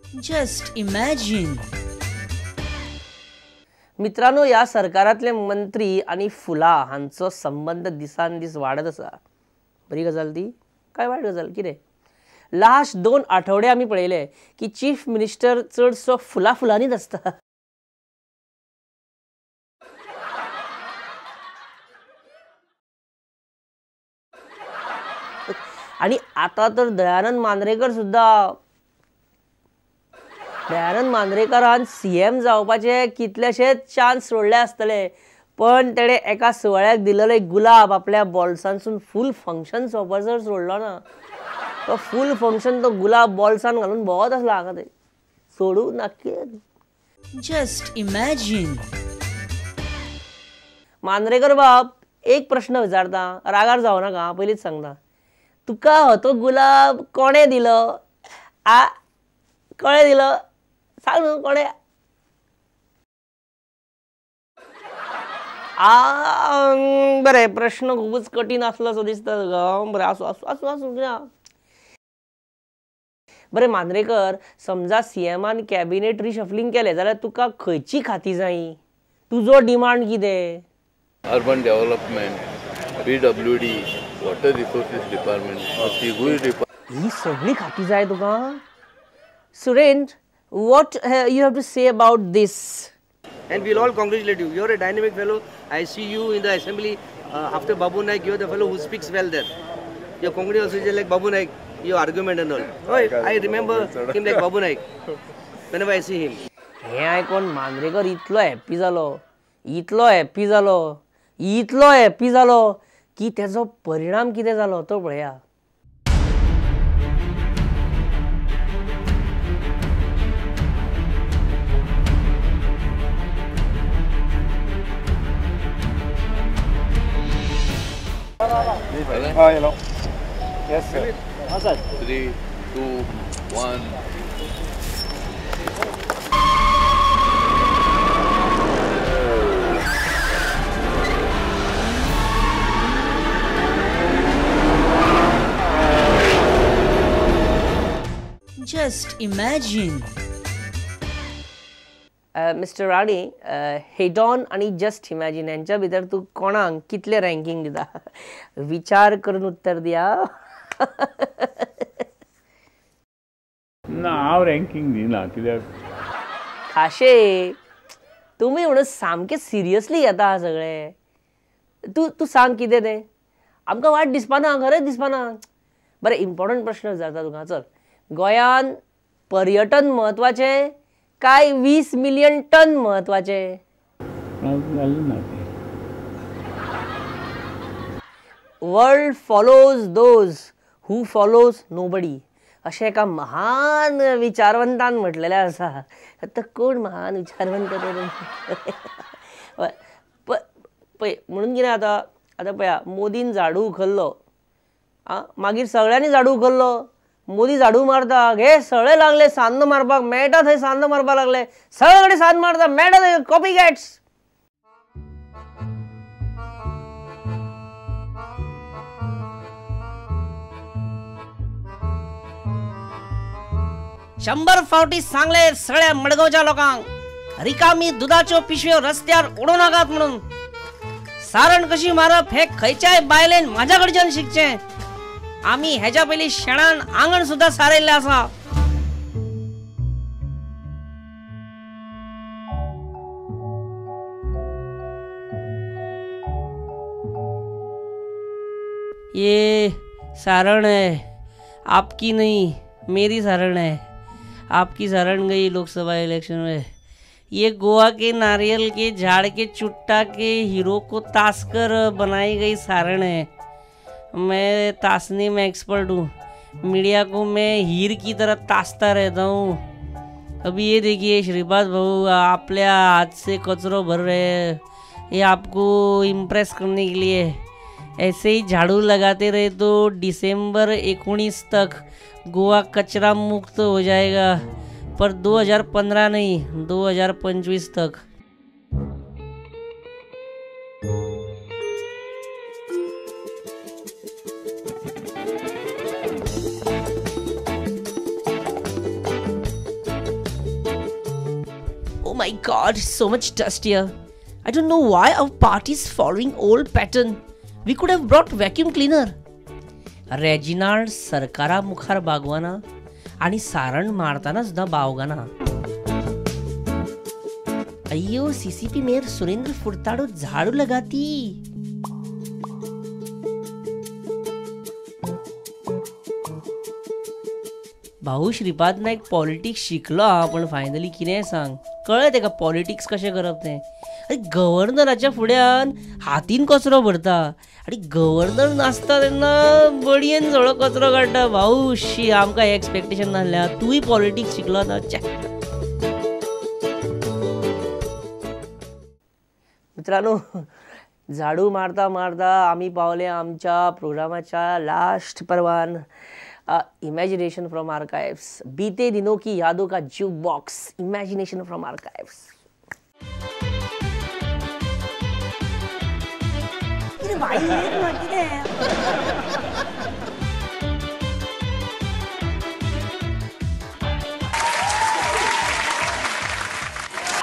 Just imagine. मित्रांनो, ह्या सरकारांतले मंत्री आनी फुलां हांचो संबंद दिसान दीस वाडत आसा. बरी गजाल ती काय वायट गजाल कितें? लास्ट 2 आठवडे आमी पळयले की चीफ मिनिस्टर चडसो फुलां फुलांनीच आसता. आनी आतां तर दयानंद मांद्रेकर सुद्दां, दयानंद मांद्रेकरान सीएम जावपाचे कितलेशेच चान्स सोडले आसतले, पण तेणे एका सुवाळ्याक दिलेलो एक गुलाब आपल्या बॉल्सांसून फूल फंक्शन सोंपसर सोडलो ना. तो फूल फंक्शन तो गुलाब बॉल्सान घालून भोंवत आसलो हांगा थंय, सोडूं नक्की. Just imagine. Mandrekar बाब, एक प्रश्न विचारता, रागार जावं नाका, पयलींच सांगता, तुका हो तो गुलाब कोणें दिलो? आ, कोणें दिलो सांग न्हू, कोणें? आ बरें, प्रश्न खुबूच कठीण आसलो सो दिसता तुका. बरें, आसूं आसूं आसूं आसूं कितें. बरें मांद्रेकर, समजा सीएमान कॅबिनेट रिशफलिंग केलें जाल्यार तुका खंयची खाती जायी? तुजो डिमांड कितें? Urban development, PWD, water resources department, तिगूय डिपार्टमेंट. ही सगळी खाती जाय तुका? Surendra, what you have to say about this? And we'll all congratulate you. You're a dynamic fellow. I see you in the assembly after Babu Naik. You're the fellow who speaks well there. Your Konkani also is like Babu Naik, your argument and all. Oh, I remember him like Babu Naik whenever I see him. हें आयकोन मांद्रेकर इतलो happy जालो, इतलो happy जालो, इतलो happy जालो की तेजो परिणाम कितें जालो तो पळया. Hello. Yes, sir. 3, 2, 1. Just imagine. Mister Rane, head on आनी जस्ट इमॅजिन यांच्या भितर तूं कोणाक कितलें रँकींग दिता? विचार करून उत्तर दिया. ना, हांव रँकींग दिना कित्याक खाशे तुमी म्हणून सामकें सिरियसली घेता सगळें. तूं तूं सांग कितें तें, आमकां वाट दिसपाना, खरेंच दिसपाना. बरें, इम्पॉर्टंट प्रश्न विचारता तुका. चल, गोंयान पर्यटन म्हत्वाचें काय 20 मिलियन टन म्हत्वाचें? World follows those who follows nobody अशें एका महान विचारवंतान म्हटलेलें आसा. आतां कोण महान विचारवंत तर? पळय, म्हणून कितें आतां, आतां पळया, मोदीन झाडू उखल्लो, आं, मागीर सगळ्यांनी झाडू उखल्लो. मोदी झाडू मारता, घे सगळे लागले सान्न मारपाक, मेळटा थंय सान्न मारपाक लागले, सगळे कडेन सान्न मारता, मेळटा थंय कॉपी कॅट्स. शंबर फावटी सांगले सगळ्या मडगांवच्या लोकांक, रिकामी दुधाच्यो पिशव्यो रस्त्यार उडोवं नाकात म्हणून. सारण कशी मारप हे खंयच्याय बायलेन म्हाज्या कडच्यान शिकचें. आमी हेच्या पयलीं शेणान आंगण सुद्दां सारयल्लें आसा. ये सारण है आपकी नहीं, मेरी सारण है. आपकी सारण गई लोकसभा इलेक्शन में. ये गोवा के नारियल के झाड़ के चुट्टा के हीरो को तास कर बनाई गई सारण है. मैं तासने में एक्सपर्ट हूँ, मीडिया को मैं हीर की तरह तासता रहता हूँ. अभी ये देखिए श्रीपाद भाऊ आपल्या हाथ से कचरो भर रहे हैं, ये आपको इम्प्रेस करने के लिए. ऐसे ही झाड़ू लगाते रहे तो दिसंबर 19 तक गोवा कचरा मुक्त हो जाएगा, पर 2015 नहीं, 2025 तक. Oh my God, so much dust here. I don't know why our party is following old pattern. We could have brought vacuum cleaner. Reginald सरकारा मुखार बागवाना आनी सारण मारतना सुद्दां बावगाना. अय्यो, सीसीपी मेयर सुरेंद्र फुर्ताडो झाडू लगाती. भाऊ श्रीपाद नायक पॉलिटिक्स शिकलो हा, पण फायनली कितें सांग कळ्ळें तेका पॉलिटिक्स कशें करप तें. आरे गव्हर्नराच्या फुड्यान हातीन कचरो भरता आनी गव्हर्नर नासता तेन्ना बडयेन सगळो कचरो काडटा. भाऊ शी, आमकां एक्सपेक्टेशन नासलें. तूंय पॉलिटिक्स शिकलो ना. मित्रांनो, झाडू मारता मारता आमी पावले आमच्या प्रोग्रामाच्या लास्ट परवान. इमॅजिनेशन फ्रॉम आर्काइव्स, बीते दिनों की यादों का juke box, imagination from archives. कितें भाई कितें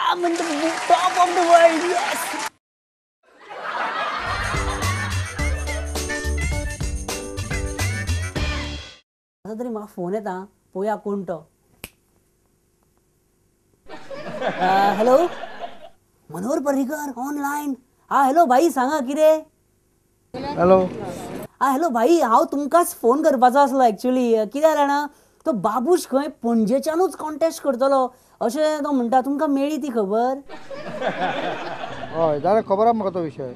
I'm in the top of the world, yes! आतां तरी म्हाका फोन येता, पळोवया कोण तो. Hello, Manohar Parrikar online. हा हॅलो भाई, सांगा कितें. हॅलो. हा हॅलो भाई, हांव तुमकांच फोन करपाचो आसलो एक्चुली. कित्याक जाणा, तो बाबूश खंय पणजेच्यानूच कॉन्टेस्ट करतलो अशें तो म्हणटा. तुमकां मेळ्ळी ती खबर? हय जाल्यार खबर आसा म्हाका तो विशय.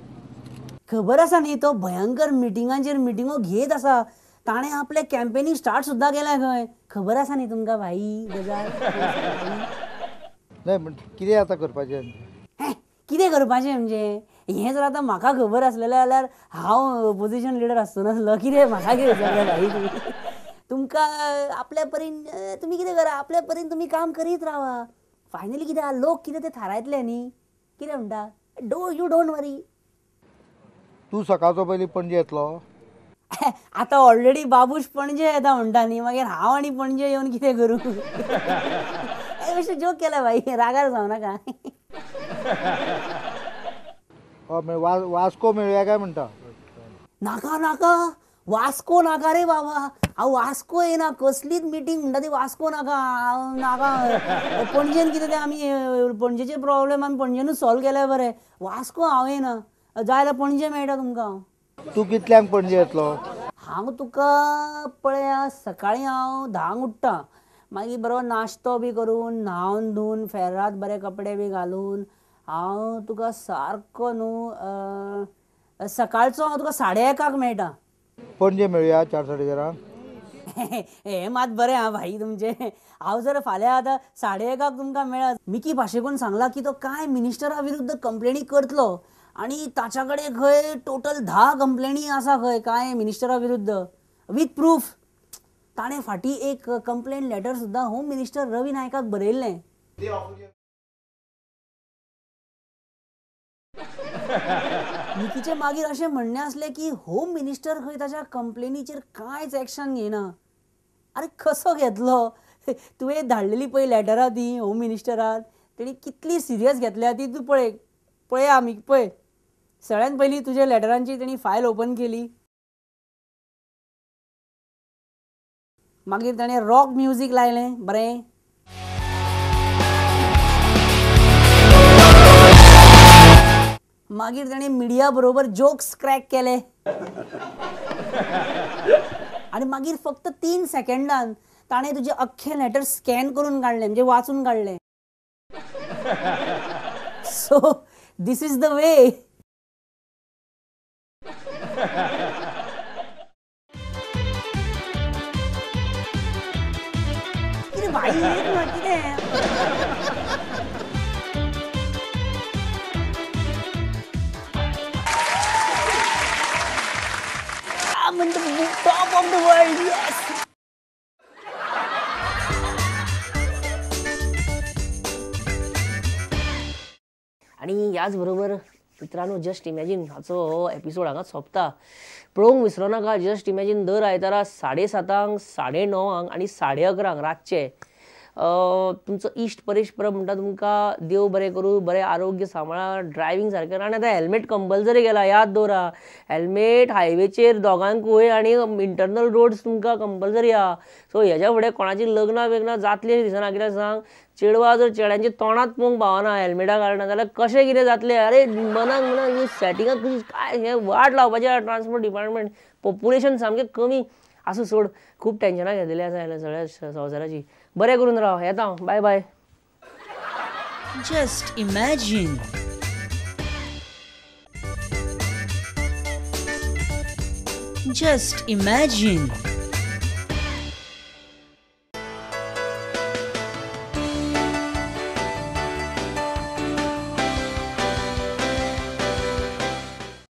खबर आसा न्ही, तो भयंकर मिटिंगांचेर मिटिंगो घेत आसा. ताणें आपलें कॅम्पेनींग स्टार्ट सुद्दां केलें खंय. खबर आसा न्ही तुमकां भाई गजाल? नाही पण कितें आतां करपाचें? कितें करपाचें म्हणजे हें जर आतां म्हाका खबर आसलेलें जाल्यार हांव ओपोजिशन लिडर आसचो नासलो. कितें म्हाका कितें विचारलें भाई तुमी? तुमकां आपल्या परीन तुमी कितें करा, आपल्या परीन तुमी काम करीत रावा. फायनली कितें आहा, लोक कितें तें थारायतले न्ही. कितें म्हणटा, do you don't वरी. तूं सकाळचो पयलीं पणजे येतलो? आतां ऑलरेडी बाबूश पणजे येता म्हणटा न्ही, मागीर हांव आनी पणजे येवन कितें करूं? मातशें जोक केला भाई, रागार जावं नाका. हय, वास्को मेळया काय म्हणटा? नाका नाका, वास्को नाका रे बाबा. हांव वास्को येना, कसलीच मिटींग म्हणटा ती वास्को नाका, हांव नाका. पणजेन कितें तें आमी पणजेचे प्रॉब्लेम आमी पणजेनूच सॉल्व केल्यार बरें. वास्को हांव येना, जाय जाल्यार पणजे मेळटा तुमकां हांव. तूं कितल्यांक पणजे येतलो? हांव तुका पळया, सकाळीं हांव 10 उठ्ठा, मागीर बरो नाश्तो बी करून न्हावन धुवन फेर्रात बरे कपडे बी घालून हांव तुका सारको न्हू सकाळचो हांव तुका 1:30 मेळटा. पणजे मेळया 4 साडे 4? हें मात बरें आं भाई तुमचें. हांव जर फाल्यां आतां 1:30 तुमकां मेळत. मिकी भाशेकून सांगलां की तो कांय मिनिस्टरा विरुद्ध कंप्लेनी करतलो आनी ताच्या कडेन खंय टोटल 10 कंप्लेनी आसा खंय कांय मिनिस्टरा विरुद्ध विथ प्रूफ. ताणें फाटीं एक कंप्लेन लेटर सुद्दां होम मिनिस्टर रवी नायकाक बरयल्लें. मिकीचें मागीर अशें म्हणणें आसलें की होम मिनिस्टर खंय ताच्या कंप्लेनीचेर कांयच एक्शन घेयना. आरे कसो घेतलो? तुवें धाडलेली पळय लेटरां ती होम मिनिस्टरान, तेणी कितली सिरियस घेतल्या ती तूं पळय. पळय आमी पळय, सगळ्यान पयलीं तुज्या लेटरांची तेणी फायल ओपन केली, मागीर ताणें रॉक म्युजीक लायलें बरें, मागीर ताणें मिडिया बरोबर जोक्स क्रॅक केले आनी मागीर फक्त 3 सेकंडान ताणें तुजें अख्खें लेटर स्कॅन करून काडलें, म्हणजे वाचून काडलें. So this is the way. कितें भाई कितें? I'm in the top of the world, yes! आनी ह्याच बरोबर मित्रांनो, जस्ट इमॅजीन हाचो हो एपिसोड हांगा सोंपता. पळोवंक विसरो नाका, जस्ट इमॅजीन दर आयतारा 7:30, 9:30 आनी 11:30 रातचे तुमचो इश्ट परेश परब म्हणटा तुमकां देव बरें करूं, बरें आरोग्य सांबाळा, ड्रायव्हींग सारकें. आनी आतां हेल्मेट कंपल्सरी केला, याद दवरा, हेल्मेट हायवेचेर दोगांकूय आनी इंटरनल रोड्स तुमकां कंपल्सरी आहा. सो हेज्या फुडें कोणाची लग्नां बिग्नां जातलीं अशें दिसना. कित्याक सांग, चेडवां जर चेड्यांच्या तोंडांत पळोवंक पावना हेल्मेटा कारणान जाल्यार कशें कितें जातलें. अरे मनाक मनाक सेटिंगां कशी काय हें वाट लावपाचें आहा ट्रान्सपोर्ट डिपार्टमेंट. पॉप्युलेशन सामकें कमी आसूं, सोड, खूब टेन्शनां घेतलेलीं आसा ह्या सगळ्या संवसाराची. बरें करून राव, येता हांव, बाय बाय. Just imagine. Just imagine.